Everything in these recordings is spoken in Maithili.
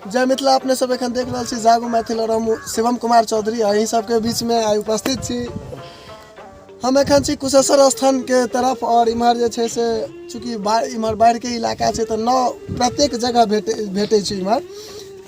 जय मिथिला। अपने सब एखन देख रहल छी जागू मैथिल और हम शिवम कुमार चौधरी अहीं सबके बीच में आइ उपस्थित छी। हम एखन छी कुशेश्वर स्थान के तरफ और इम्हर जे छै से चूँकि इम्हर बाढ़ि के इलाका छै तऽ नाव प्रत्येक जगह भेटै छै इम्हर।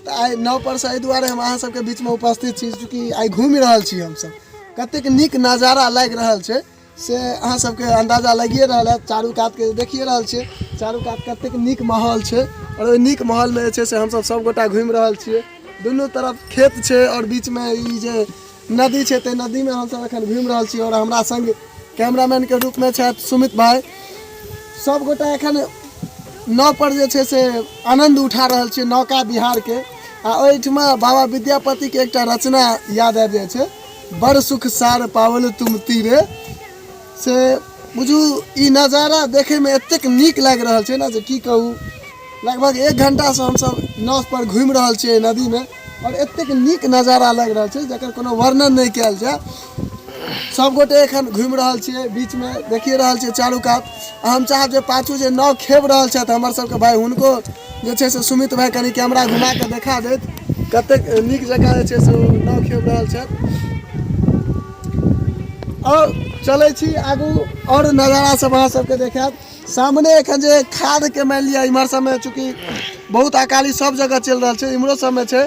तऽ आइ नाव पर से एहि दुआरे हम अहाँ सबके बीच में उपस्थित छी चूँकि आइ घूमि रहल छी हमसब। कतेक नीक नजारा लागि रहल छै से अहाँ सबके अन्दाजा लागिए रहल हैत। चारू कातके देखिए रहल छियै, चारू कात कतेक नीक माहौल छै और ओहि नीक माहौलमे जे छै से हमसब सबगोटा घुमि रहल छियै। दुनू तरफ खेत छै और बीचमे ई जे नदी छै, ताहि नदीमे हमसब एखन घुमि रहल छी और हमरा संग कैमरामैनके रूपमे छथि सुमित भाई। सबगोटा एखन नाव पर जे छै से आनन्द उठा रहल छियै नौका विहारके। आ ओहिठमा बाबा विद्यापतिके एकटा रचना याद आबि जाइ छै, बड़ सुख सार पावल तुम तीरे। से बुझू ई नजारा देखैमे एतेक नीक लागि रहल छै ने जे की कहू। लगभग 1 घंटासँ हमसब नाव पर घुमि रहल छियै नदीमे और एतेक नीक नजारा लागि रहल छै जकर कोनो वर्णन नहि कयल जाय। सबगोटे एखन घुमि रहल छियै, बीचमे देखिए रहल छियै चारू कात। हम चाहब जे पाछू जे नाव खेब रहल छथि हमर सबके भाई, हुनको जे छै से सुमित भाई कनि कैमरा घुमा कऽ देखा देत कतेक नीक जकाँ जे छै से ओ नाव खेब रहल छथि। और चलै छी आगू और नजारा सब अहाँ सबके देखायब। सामने एखन जे खादके मानि लिअ इम्हर सबमे चूँकि बहुत अकाली सब जगह चलि रहल छै, इम्हरो सबमे छै।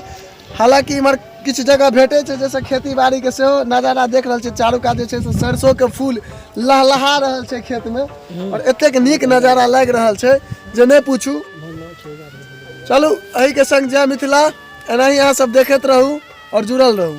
हालाँकि इम्हर किछु जगह भेटै छै जाहिसँ खेती बाड़ीके सेहो नजारा देख रहल छै। चारू कात जे छै से सरसोके फूल लहलहा रहल छै खेतमे और एतेक नीक नजारा लागि रहल छै जे नहि पूछू। चलू एहिके संग जय मिथिला। एनाही अहाँ सब देखैत रहू और जुड़ल रहू।